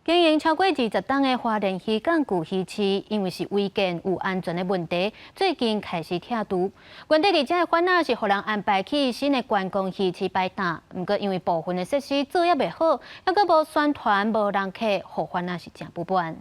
經營超過20冬的花蓮漁港舊魚市，因為是違建有安全的問題，最近開始拆除。原底佇遮的販仔是予人安排去新的觀光魚市擺檔，毋過因為部分的設施做猶袂好，猶閣無宣傳、無人客，予販仔是誠不滿。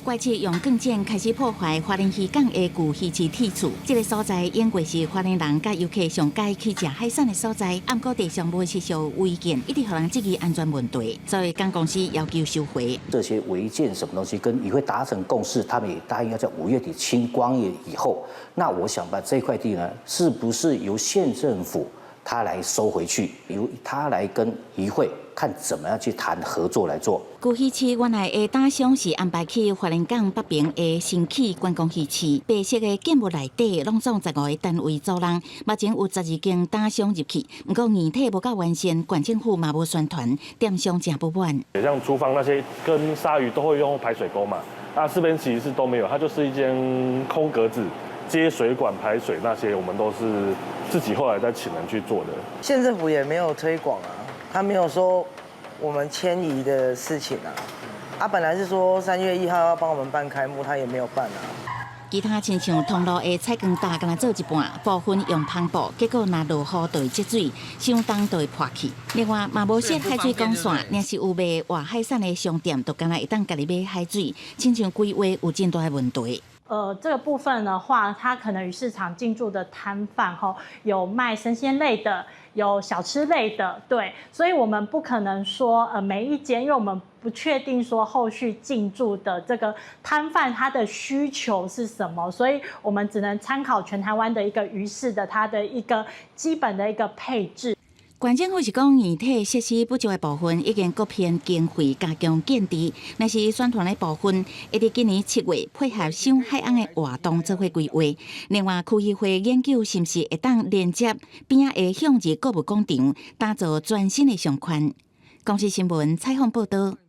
怪賊用鋼剪開始破壞花蓮漁港的舊魚市鐵厝，這个所在應該是花蓮人佮遊客上佳去食海產的所在。毋過地上無設施違建，一直予人質疑安全問題，所以港公司要求收回。這些違建什麼東西，跟漁會達成共識，他們也答應要在5月底清光以後，那我想把這塊地呢，是不是由縣政府他來收回去，由他來跟漁會看怎麼樣去談合作來做。舊魚市原來的攤商是安排去花蓮港北爿的新起觀光魚市，白色的建物內底攏總15個單位租人，目前有12間攤商入去，毋過硬體無夠完善，縣政府嘛無宣傳，店商誠不滿。像廚房那些跟鯊魚都會用排水溝嘛，那這邊其實是都沒有，它就是一間空格子，接水管排水那些，我們都是自己後來再請人去做的。縣政府也沒有推廣啊，他沒有說我們遷移的事情啊，啊，本來是說3月1號要幫我們辦開幕，他也沒有辦啊。其他親像通路的採光罩，干焦做一半，部分用帆布，結果若落雨就會積水，傷重就會破去。另外，嘛無設海水管線，若是有賣活海產的商店，就干焦會當家己買海水，親像規劃有真大的問題。這個部分的話，它可能魚市場進駐的攤販，吼，有賣生鮮類的，有小吃類的，對，所以我們不可能說，每一間，因為我們不確定說後續進駐的這個攤販他的需求是什麼，所以我們只能參考全台灣的一個魚市的它的一個基本的一個配置。縣政府是講硬體設施不足的部分已經閣編經費加強建置，若是宣傳的部分，會佇今年7月配合賞海翁的活動做伙規劃。另外，區議會研究是毋是會當連接邊仔的向日購物廣場，打造全新的商圈。公視新聞採訪報導。